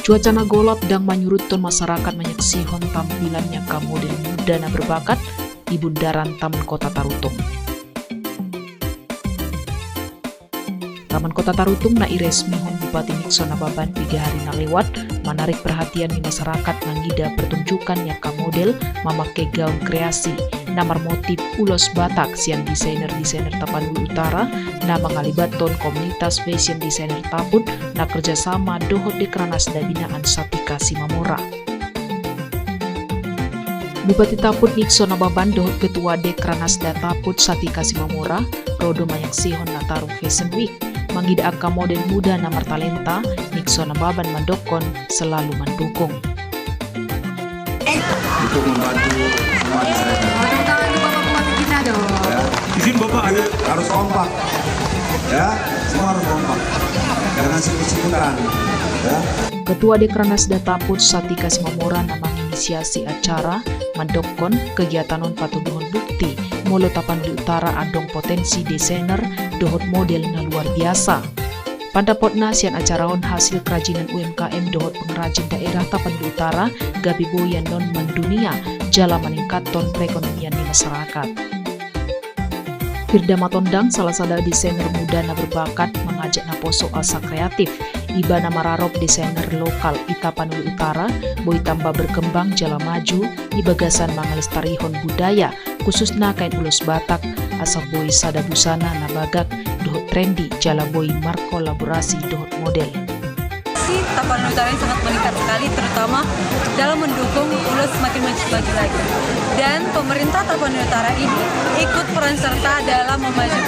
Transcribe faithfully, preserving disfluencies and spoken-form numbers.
Cuaca na golap ndang manyuruthon masyarakat manyaksihon tampilan ni angka model muda na berbakat di bundaran Taman Kota Tarutung. Taman Kota Tarutung na iresmihon Bupati Nixon Nababan piga hari na lewat, manarik perhatian ni masyarakat mangida pertunjukan ni angka model mamangke gaun kreasi na marmotif ulos Batak sian desainer-desainer Tapanuli Utara na mangalibathon komunitas fashion designer Taput na kerjasama dohot Dekranasda binaan Satika Simamora. Bupati Taput Nixon Nababan dohot Ketua Dekranasda Taput Satika Simamora ro do manyaksihon Nataru Fashion Week. Mangida angka model muda na martalenta, Nixon Nababan mandokkon selalu mandukung. Untuk membantu semua desainer. Tepuk tangan untuk Bapak Bupati kita dong. Ya. Izin Bapak, ada harus kompak. Ya, semua harus kompak. Jangan sikut-sikutan. Ya. Ketua Dekranasda Taput Satika Simamora na manginisiasi acara mandokkon kegiatan on patunduhon bukti molo Tapanuli Utara adong potensi desainer dohot model na luar biasa. Pandapotna, sian acara on hasil kerajinan U M K M dohot pengrajin daerah Tapanuli Utara gabe boi annon mendunia jala maningkathon perekonomian ni masyarakat. Firda Matondang, salah sada desainer muda na berbakat, mangajak naposo asa kreatif. Ibana mararop desainer lokal di Tapanuli Utara boi tamba berkembang jala maju di bagasan mangalestarihon budaya, khususna kain ulos Batak, asa boi sada busana na bagak dohot trendi jala boi markolaborasi dohot model. Si Tapanuli Utara ini sangat meningkat sekali, terutama dalam mendukung ulos semakin maju lagi. Dan pemerintah Tapanuli Utara ini ikut peran serta dalam memajukan